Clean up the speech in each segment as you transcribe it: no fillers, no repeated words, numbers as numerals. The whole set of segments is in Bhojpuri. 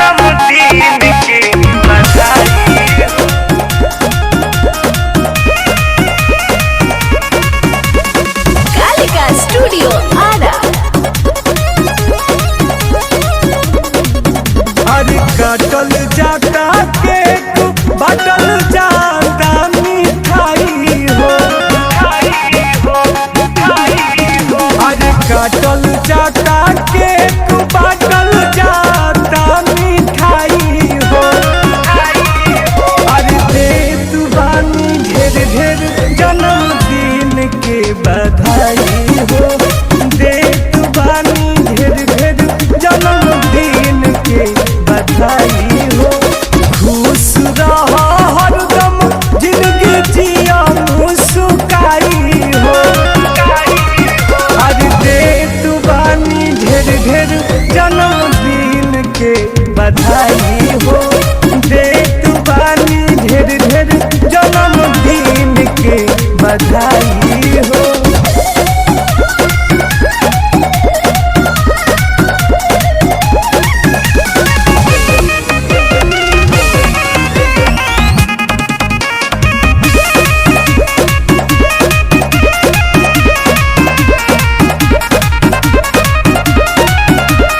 जन्मदिन के बधाई हो। Kalika Studio Ara. अरे काटल जाता केक, बाटल जाता मिठाई हो। अरे काटल जाता केक, बाटल जाता मिठाई हो। अरे दे तू बानी ढेर ढेर जन्मदिन के बधाई हो। दे तू बानी ढेर ढेर जन्मदिन के बधाई हो। खुश रह हरदम, जिंदगी जिया मुस्काई हो। अरे दे तू बानी ढेर ढेर जन्मदिन के बधाई हो। दे तू बानी ढेर ढेर जन्मदिन के बधाई हो।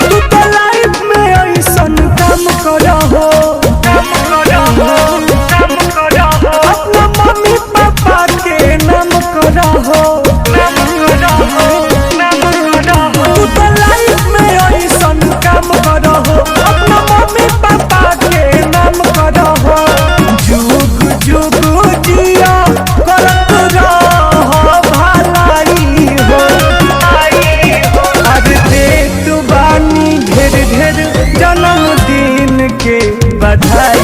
तू तो लाइफ में ऐसन काम करहो, अपना मम्मी पापा के नाम करहो। तू तो लाइफ में ऐसन काम करहो, अपना मम्मी पापा के नाम करहो। जुग जुग जिया करत रह भलाई हो। अरे दे तू बानी ढेर ढेर जन्मदिन के बधाई।